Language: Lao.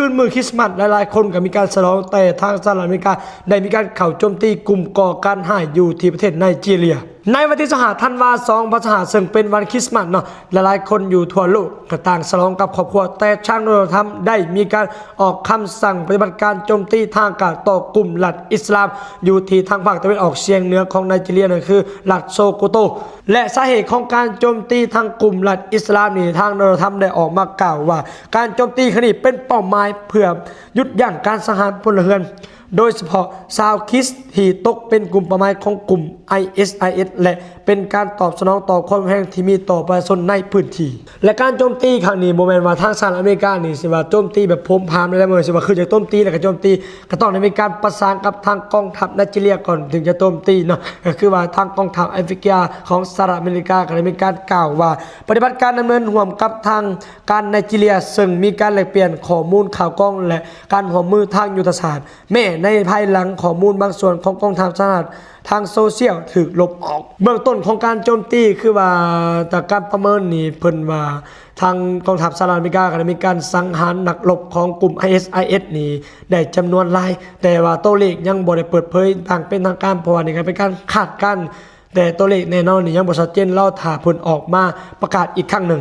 ຄືນມື້ຄຣິສມາສ ຫຼາຍໆຄົນກໍມີການສະຫຼອງ, ແຕ່ທາງສະຫະລັດອາເມລິກາໄດ້ມີການເຂົ້າໂຈມຕີກຸ່ມກໍ່ການຮ້າຍຢູ່ທີ່ປະເທດໄນຈີເຣຍ. ໃນວັນທີຊາວຫ້າ ທັນວາ ສອງພັນຊາວຫ້າ ເຊິ່ງເປັນວັນຄຣິສມາສເນາະ, ຫຼາຍໆຄົນຢູ່ທົ່ວໂລກກໍຕ່າງສະຫຼອງກັບຄອບຄົວ, ແຕ່ທາງໂດນັລ ທຣຳ ໄດ້ມີການອອກຄຳສັ່ງປະຕິບັດການໂຈມຕີທາງອາກາດຕໍ່ກຸ່ມລັດອິດສະລາມ ຢູ່ທີ່ທາງພາກຕາເວັນອອກສຽງເໜືອຂອງໄນຈີເຣຍ ນັ້ນຄືລັດໂຊໂກໂຕ. ແລະ ສາເຫດຂອງການໂຈມຕີທາງກຸ່ມລັດອິດສະລາມນີ້ ທາງໂດນັລ ທຣຳ ໄດ້ອອກມາກ່າວວ່າ ການໂຈມຕີຄັ້ງນີ້ເປັນເປົ້າໝາຍເພື່ອຢຸດຢັ້ງການສັງຫານພົນລະເຮືອນ, ໂດຍສະເພາະຊາວຄຣິສທີ່ຕົກເປັນກຸ່ມເປົ້າໝາຍຂອງກຸ່ມໄອເອສໄອເອສ ແລະ ເປັນການຕອບສະໜອງຕໍ່ຄວາມຮຸນແຮງທີ່ມີຕໍ່ປະຊາຊົນໃນພື້ນທີ່. ແລະ ການໂຈມຕີຄັ້ງນີ້ບໍ່ແມ່ນວ່າທາງສະຫະລັດອາເມລິການີ້ຊິວ່າໂຈມຕີແບບໂຜມຜາມໄດ້ເລີຍ, ບໍ່ແມ່ນຊິວ່າຄືຈະໂຈມຕີແລ້ວກໍໂຈມຕີ, ກໍຕ້ອງໄດ້ມີການປະສານກັບທາງກອງທັບໄນຈີເຣຍກ່ອນເຖິງຈະໂຈມຕີເນາະ. ກໍຄືວ່າທາງກອງທັບແອຟຣິກາຂອງສະຫະລັດອາເມລິກາກໍໄດ້ມີການກ່າວວ່າ ປະຕິບັດການດຳເນີນຮ່ວມກັບທາງການໄນຈີເຣຍ ເຊິ່ງມີການແລກປ່ຽນຂໍ້ມູນຂ່າວກອງ ແລະ ການຮ່ວມມືທາງຍຸດທະສາດ, ແມ້ໃນພາຍຫຼັງຂໍ້ມູນບາງສ່ວນຂອງກອງທັບສະຫະລັດທາງໂຊຊຽວຖືກລົບອອກ. ເບື້ອງຕົ້ນຂອງການໂຈມຕີ ຄືວ່າຕາມການປະເມີນນີ້ ເພິ່ນວ່າທາງກອງທັບສະຫະລັດອາເມລິກາກໍໄດ້ມີການສັງຫານນັກລົບຂອງກຸ່ມໄອເອສໄອເອສນີ້ໄດ້ຈຳນວນຫຼາຍ, ແຕ່ວ່າໂຕເລກຍັງບໍ່ໄດ້ເປີດເຜີຍຢ່າງເປັນທາງການ ເພາະວ່ານີ້ກໍເປັນການຄາດການ, ແຕ່ໂຕເລກແນ່ນອນນີ້ຍັງບໍ່ຊັດເຈນ, ລໍຖ້າເພິ່ນອອກມາປະກາດອີກຄັ້ງໜຶ່ງ.